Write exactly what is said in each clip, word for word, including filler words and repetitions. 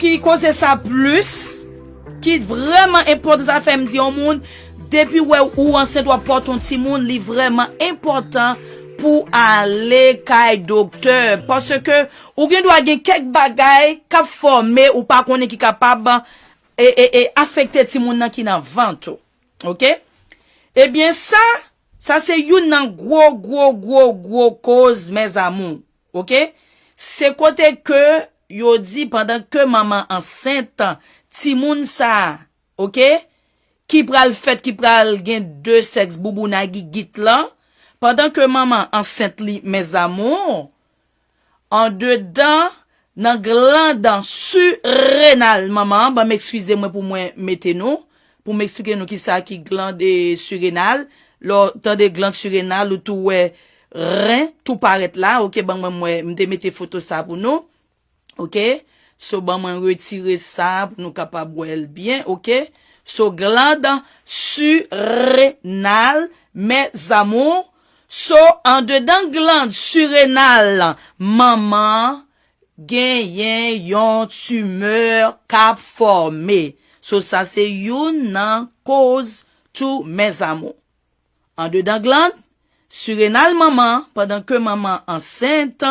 ki koze sa plis, ki vrèman enpòtan, sa fè m di yon moun, depi wè ou ansent, w ap pòte yon timoun, li vrèman enpòtan pou ale kay doktè, paske ou gen dwa gen kèk bagay k ap fòme ou pa konnen ki kapab e, e, e afekte timoun nan ki nan vant ou. Oke? Ebyen, sa, sa se youn nan gwo, gwo, gwo, gwo koz, mes amours. Oke? Se kote ke yo di pandan ke manman ansent, timoun sa, oke? Ki pral fèt, ki pral gen de sèks, bouboun a gigit lan, pandan ke manman ansent li, mes amours, andedan, nan glann sirenal manman an, ban m eskize mwen pou mwen mete nou, pou m eksplike nou kisa ki glann e sirenal. Lè w tande glann sirenal, ou tou wè ren tou parèt la, oke, ban mwen, mwen, m te mete foto sa pou nou, oke. So, ban mwen retire sa pou nou kapab wè l byen, oke. So, glann sirenal, mes amours. So, andedan glann sirenal manman an, genyen yon timè k ap fòme. So, sa se youn nan koz tou, mes amours. Andedan glann sirenal manman, pandan ke manman ansent,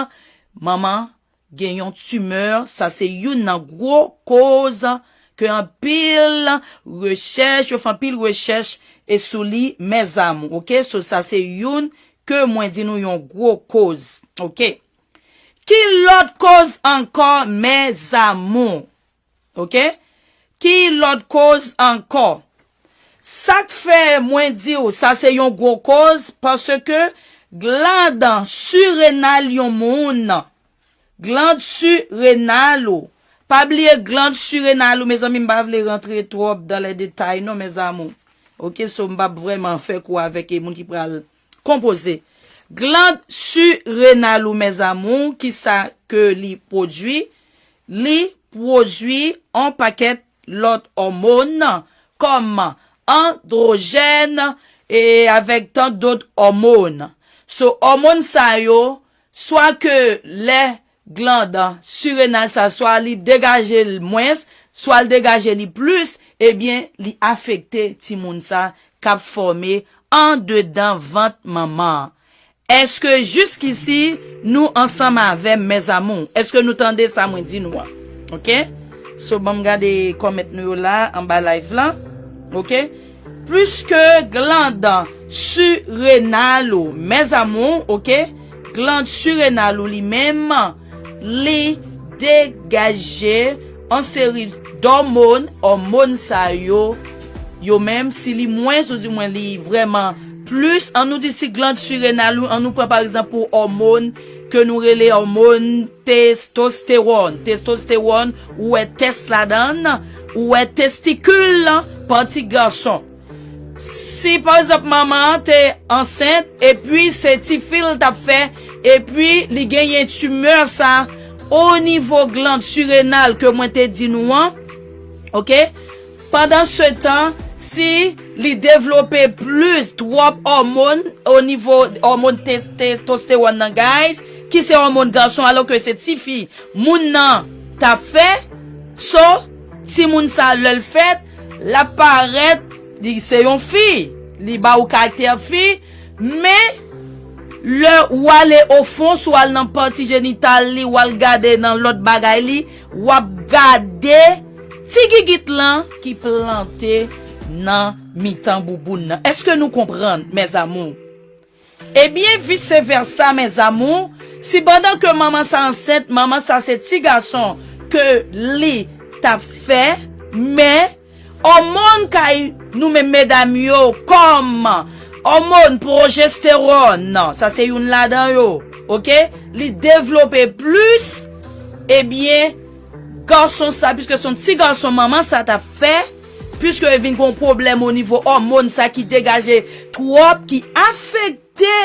manman gen yon timè, sa se youn nan gwo koz ke anpil rechèch, yo fè anpil rechèch e sou li, mes amours, oke? So, sa se youn ke mwen di nou yon gwo koz, oke? Ki lòt koz ankò, mes amours? Oke? Ki lòt koz ankò? Sa k fè mwen di w sa se yon gwo koz, paske glann sirenal yon moun, glann sirenal ou, pa bliye glann sirenal ou, mezanmi, m pa vle rantre twòp dans les détails non, mes amours. Oke, so m p ap vrèman fè kou avèk e moun ki pral konpoze. Glann sirenal ou, mes amours, kisa ke li pwodui? Li pwodui yon pakèt lòt òmòn, kòm andwojèn e avèk tant dòt òmòn. So, òmòn sa yo, swa ke lè glann sirenal sa, swa li degaje l mwens, swa l degaje li plis, ebyen, li afekte timoun sa k ap fòme andedan vant manman an. Èske jiskisi nou ansanm avè m, mes amours? Èske nou tande sa mwen di nou an? Oke? So, ban m gade kòmèt nou yo la, anba live lan. Oke? Pliske glann sirenal ou, mes amours, oke? Glann sirenal ou li menm, li degaje yon seri dòmòn, òmòn sa yo, yo menm, si li mwens, oudimwen li vrèman plis, ann nou di si glann sirenal ou, ann nou pran pa egzanp pou òmòn ke nou rele òmòn testostewòn. Testostewòn, ou wè tès ladan l, ou wè testikil, pati gason. Si, pa egzanp, manman an te ansent, epi se tifi l t ap fè, epi li genyen timè sa, o nivo glann sirenal ke mwen te di nou an, oke? Pandan se tan, si li devlope plis twòp òmòn, o nivo òmòn tes-, testostewòn nan, guys, ki se òmòn gason, alò ke se tifi moun nan t ap fè, so, timoun sa, lè l fèt, l ap parèt, li se yon fi, li ba ou karaktè fi, men lè w ale o fon, si w al nan pati jenital li, w al gade nan lòt bagay li, w ap gade ti gigit lan ki plante nan mitan bouboun nan. Èske nou konprann, mes amours? Ebyen, vice versa, mes amours, si pandan ke manman sa ansent, manman sa se ti gason ke li t ap fè, men òmòn kay nou menm medam yo, kòm òmòn pwojestewòn, sa se youn ladan yo, oke? Li devlope plis, ebyen, gason sa, piske se yon ti gason manman sa t ap fè, piske vin gen yon pwoblèm o nivo òmòn sa ki degaje twòp, ki afekte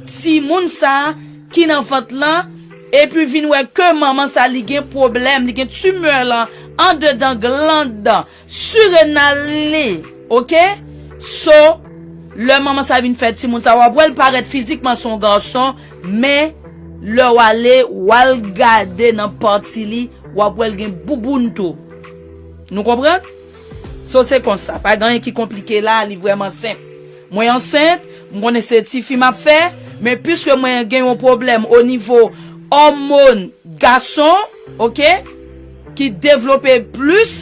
timoun sa ki nan vant lan, epi vin wè ke manman sa li gen pwoblèm, li gen timè lan andedan glann sirenal li, oke? So, lè manman sa vin fè timoun sa, w ap wè l parèt fizikman se yon gason, men lè w ale, w al gade nan pati li, w ap wè l gen bouboun tou. Nou konprann? So se konsa, pa gen anyen ki konplike la, li vrèman senp. Mwen ansent, m konnen se tifi m ap fè, men piske mwen gen yon pwoblèm o nivo òmòn gason, oke, ki devlope plis,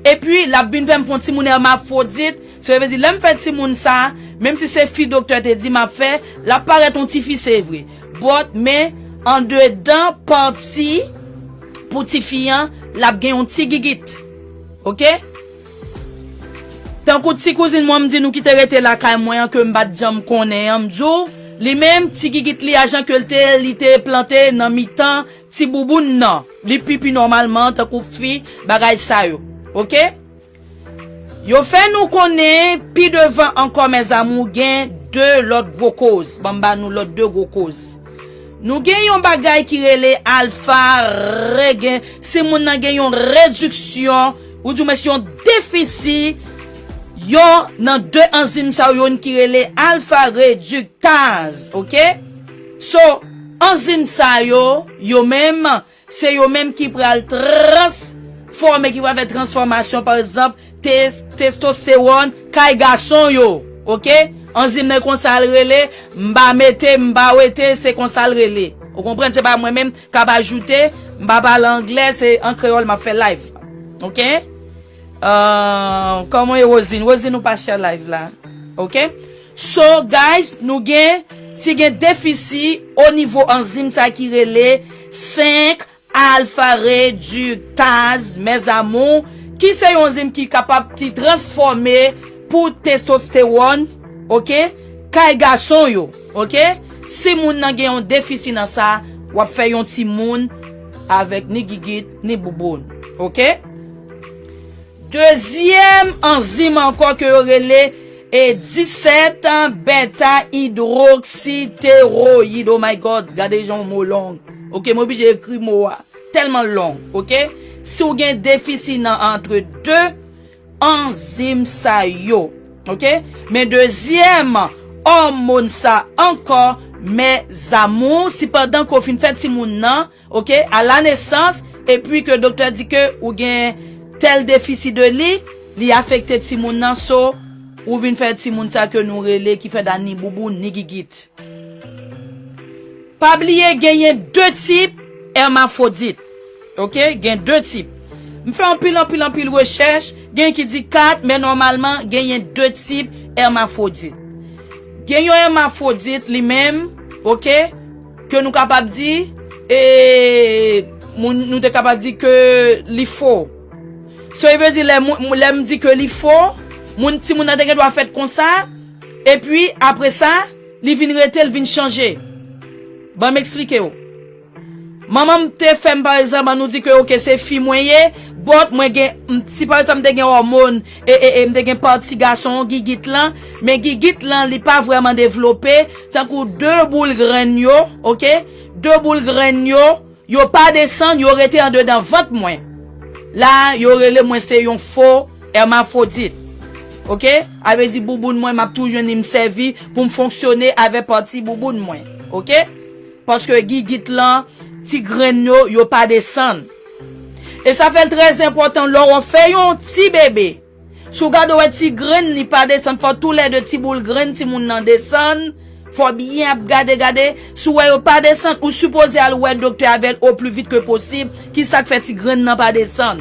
epi l ap vin fè m fè yon timoun èmafwodit, sa vle di lè m fè timoun sa, menm si se fi doktè te di m ap fè, l ap parèt yon tifi se vre. But, men, andedan pati pou tifi an, l ap gen yon ti gigit. Oke? Tankou ti kouzin mwen m di nou ki te rete lakay mwen an ke m pa t janm konnen an, m di w, li menm, ti gigit li a jan ke l te, li te plante nan mitan ti bouboun nan. Li pipi nòmalman tankou fi, bagay sa yo. Oke? Yo fè nou konnen pi devan ankò, mes amours, gen de lòt gwo koz. Ban m ba nou lòt de gwo koz. Nou gen yon bagay ki rele alfa re, gen, si moun nan gen yon rediksyon, ou di mwen se yon defisi, yon nan de anzim sa yo, youn ki rele alfa rediktaz, oke? So, anzim sa yo, yo menm, se yo menm ki pral transfòme, ki pral fè transfòmasyon, pa egzanp, tes-, testostewòn kay gason yo, oke? Anzim nan konsa l rele, m pa mete, m pa wete, se konsa l rele. Ou konprann, se pa mwen menm k ap ajoute, m pa pale anglè, se an kreyòl m ap fè live. Oke? Euh, kòman ye Rosine? Rosine, ou pa share live la. Oke? So, guys, nou gen, si gen defisi o nivo anzim sa ki rele senk alfa rediktaz, mes amours, ki se yon anzim ki kapab, ki transfòme pou testostewòn, oke, kay gason yo, oke. Si moun nan gen yon defisi nan sa, w ap fè yon timoun avèk ni gigit, ni bouboun, oke. Dezyèm anzim ankò ke yo rele e disèt beta idwoksitewoyid. Oh my God, gade jan yon mo long. Oke, m oblije ekri mo a. Tèlman long, oke? Si w gen defisi nan antre de anzim sa yo, oke? Men dezyèm òmòn sa ankò, mes amours, si pandan ke w fin fè timoun nan, oke, a la nesans, epi ke doktè di ke ou gen tèl defisi de li, li afekte timoun nan, so, ou vin fè timoun sa ke nou rele, ki fè da ni bouboun, ni gigit. Pa bliye, genyen de tip èmafwodit. Oke, gen de tip. M fè anpil, anpil, anpil rechèch, gen ki di kat, men nòmalman, genyen de tip èmafwodit. Gen yon èmafwodit li menm, oke, ke nou kapab di, e, moun, nou te kapab di ke li fo. So, e vle di, lè moun, lè m di ke li fo, moun, timoun nan te gen dwa fèt konsa, epi, apre sa, li vin rete, li vin chanje. Ban m eksplike w. Manman m te fè m, pa egzanp, an nou di ke, oke, se fi mwen ye, but mwen gen, m, si pa egzanp, m te gen òmòn, e, e, e, m te gen pati gason, gigit lan, men gigit lan, li pa vrèman devlope, tankou de boul grenn yo, oke? De boul grenn yo, yo pa desann, yo rete andedan vant mwen. La, yo rele mwen se yon fo èmafwodit. Oke? A vle di bouboun mwen, m ap toujou jwenn li m sèvi pou m fonksyone avèk pati bouboun mwen. Oke? Paske gigit lan, ti grenn yo, yo pa desann. E sa fè l trè enpòtan lè w ap fè yon ti bebe. Si w gade w wè ti grenn li pa desann, fò toulède ti boul grenn timoun nan desann. Fò w byen ap gade, gade. Si w wè yo pa desann, ou sipoze al wè doktè avè l o pli vit ke posib. Ki sa k fè ti grenn nan pa desann?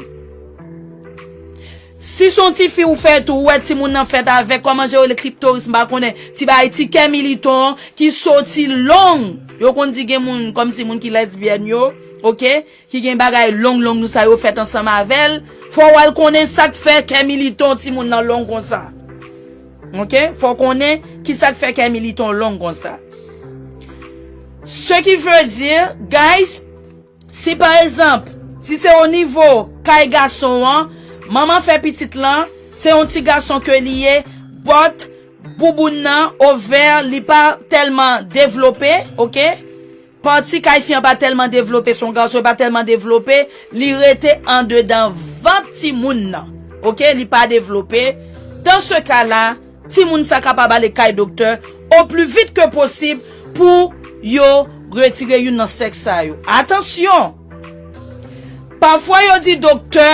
Si se yon ti fi ou fè tou, ou wè timoun nan fèt avèk, kòman yo rele klitoris, m pa konnen, ti bagay, ti kè militon ki soti long. Yo konn di gen moun, kòmsi moun ki lèzbyèn yo, oke, ki gen bagay long, long, sa yo fèt ansanm avè l. Fò w al konnen sa k fè kè militon timoun nan long konsa. Oke? Fò w konnen ki sa k fè kè militon long konsa. Ce qui veut dire, guys, si pa egzanp, si se o nivo kay gason an, manman fè pitit lan, se yon ti gason ke li ye, but bouboun nan, ovè, li pa tèlman devlope, oke? Pati kay fi an pa tèlman devlope, se yon gason, li pa tèlman devlope, li rete andedan vant timoun nan. Oke, li pa devlope. Dan se ka la, timoun sa kapab ale kay doktè o pli vit ke posib pou yo retire youn nan sèks sa yo. Atansyon! Pafwa yo di doktè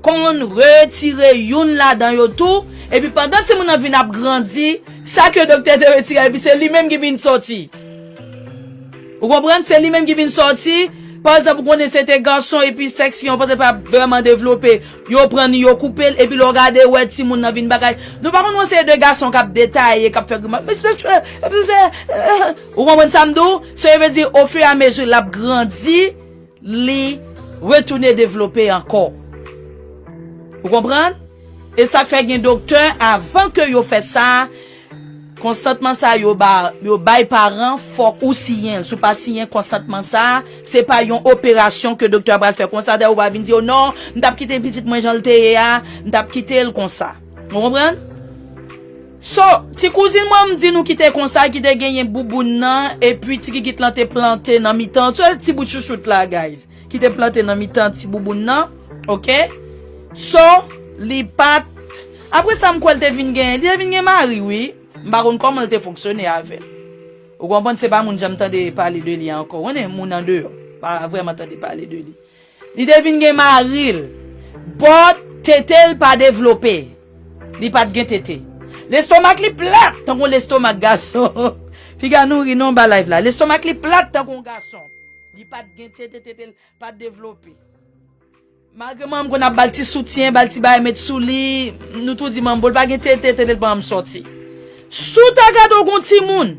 konn retire youn ladan yo tou, epi pandan timoun nan vin ap grandi, sa ke doktè te retire, epi se li menm ki vin sòti. Ou konprann? Se li menm ki vin sòti. Pa egzanp, ou konnen se te gason, epi sèks fi an panse pa vrèman devlope. Yo pran li, yo koupe l, epi lè w gade, w wè timoun nan vin bagay. Nou pa konn wè se de gason k ap detaye, k ap fè grimas. Ou konprann sa m di w? Se vle di, ofiramezi l ap grandi, li retounen devlope ankò. Ou konprann? E sa k fè gen doktè, avan ke yo fè sa, konsantman sa yo ba, yo bay paran, fòk ou siyen l. Si w pa siyen konsantman sa, se pa yon operasyon ke doktè a pral fè konsa. Dayè, ou pa vin di yo, "Non, m t ap kite pitit mwen jan l te ye a, m t ap kite l konsa." Ou konprann? So, ti kouzin mwen, m di nou ki te konsa, ki te genyen bouboun nan, epi ti gigit lan te plante nan mitan. So, ti bout chouchout la, guys, ki te plante nan mitan ti bouboun nan, oke? So, li pa t, apre sa, m kwè l te vin gen, li te vin gen mari, wi. M pa konn kòman l te fonksyone avè l. Ou konprann, se pa moun janm tande pale de li ankò. Ou konnen, moun andeyò, pa vrèman tande pale de li. Li te vin gen mari l. But tete l pa devlope. Li pa t gen tete. Lestomak li plat, tankou lestomak gason. Piga nou ri non ba live la. Lestomak li plat tankou yon gason. Li pa t gen tete, tete l pa t devlope. Malgre manman m konn ap ba l ti soutyen, ba l ti bagay, met sou li, nou tou di manman m, bon, l pa gen tete, tete l pa janm sòti. Si w ta gade w gon timoun,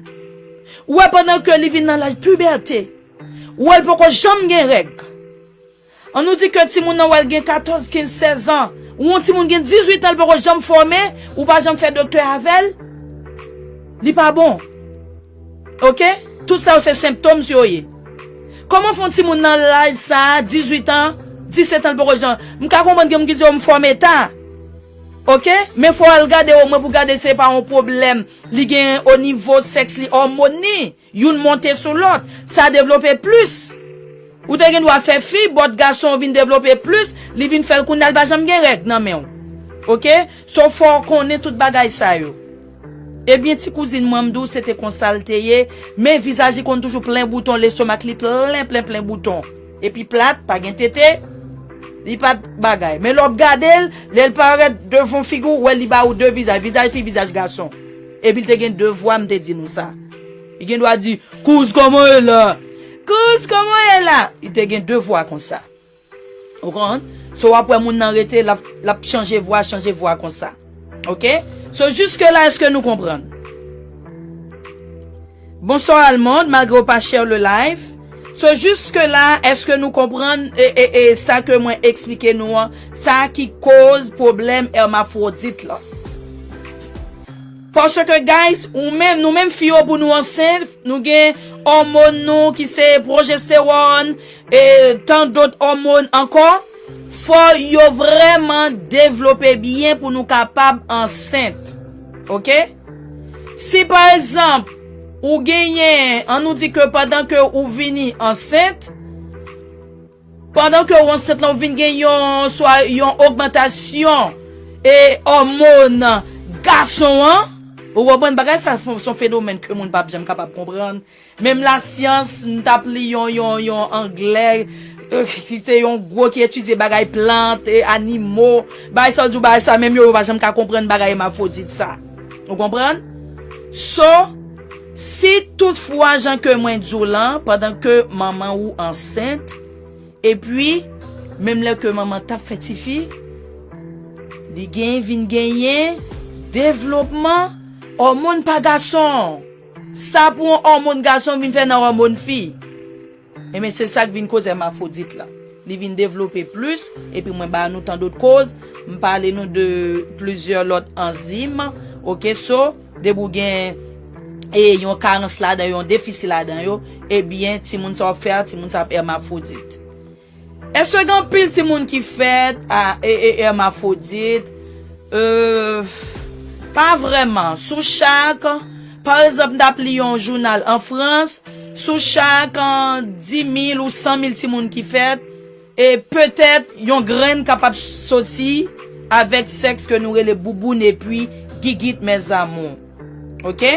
ou wè pandan ke li vin nan laj pibète, ou wè l poko janm gen règ. An nou di ke timoun nan wè l gen katòz, kenz, sèz an, ou yon timoun gen dizuit an, l poko janm fòme, ou pa janm fè doktè avè l, li pa bon. Oke? Tout sa yo se senptòm yo ye. Kòman fè yon timoun nan laj sa a, dizuit an, disèt an, l poko janm. M ka konprann gen moun ki di yo m fòme ta. Oke? Men fò w al gade omwen pou gade se pa yon pwoblèm li gen o nivo sèks li, òmòn li. Youn monte sou lòt. Sa devlope plis. Ou te gen dwa fè fi, but gason vin devlope plis, li vin fè l kounye a, l pa janm gen règ nan men w. Oke? So fò w konnen tout bagay sa yo. Ebyen, ti kouzin mwen, m di w se te konsa l te ye, men vizaj li konn toujou plen bouton, lestomak li plen, plen, plen bouton. Epi plat, pa gen tete, li pa t bagay. Men lè w ap gade l, lè l parèt devan figi w, w wè li ba ou de vizaj, vizaj fi, vizaj gason. Epi l te gen de vwa, m te di nou sa. Li gen dwa di, "Kouz, kòman w ye la?" "Kouz, kòman w ye la?" Li te gen de vwa konsa. Ou konprann? So w ap wè moun nan rete, l ap, l ap chanje vwa, chanje vwa konsa. Oke? So jiske la, èske nou konprann? Bonsoir Almond, malgre w pa share le live. So jiske la, èske nou konprann e, e, e sa ke mwen eksplike nou an, sa ki koz pwoblèm èmafwodit la? Paske, guys, ou menm, nou menm fi yo, pou nou ansent, nou gen òmòn nou ki se pwojestewòn, e tan dòt òmòn ankò, fò yo vrèman devlope byen pou nou kapab ansent. Oke? Si pa egzanp, ou genyen, an nou di ke pandan ke ou vini ansent, pandan ke ou ansent lan, ou vin gen yon, swa yon ogmantasyon e òmòn gason an, ou konprann bagay sa, se yon fenomèn ke moun p ap janm kapab konprann. Menm lasyans, m t ap li yon, yon, yon anglè, e, ki se yon gwo ki etidye bagay plant, e, animo, bagay sa w di w, bagay sa, menm yo, yo pa janm ka konprann bagay èmafwodit sa. Ou konprann? So, si toutfwa, jan ke mwen di w lan, pandan ke manman ou ansent, epi, menm lè ke manman t ap fè tifi, li gen, vin genyen devlopman òmòn pa gason. Sa pou yon òmòn gason vin fè nan òmòn fi. Ebyen, se sa k vin koz èmafwodit la. Li vin devlope plis, epi mwen ba nou tan dòt koz, m pale nou de plizyè lòt anzim, oke, so, depi w gen, e, yon karans ladan, yon defisi ladan yo, ebyen, timoun sa w ap fè a, timoun sa ap èmafwodit. Èske gen anpil timoun ki fèt a, e, e, èmafwodit? E, pa vrèman. Sou chak, pa egzanp, m t ap li yon jounal an Frans, sou chak, e, dis mil ou san mil timoun ki fèt, e petèt yon grenn kapab soti avèk sèks ke nou rele bouboun epi gigit, mes amours. Oke?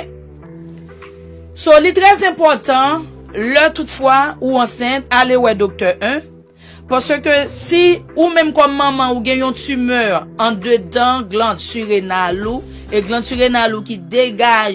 So, li trè enpòtan, lè toutfwa ou ansent, ale wè doktè, en. Paske si ou menm kòm manman ou gen yon timè andedan glann sirenal ou, e glann sirenal ou ki degaje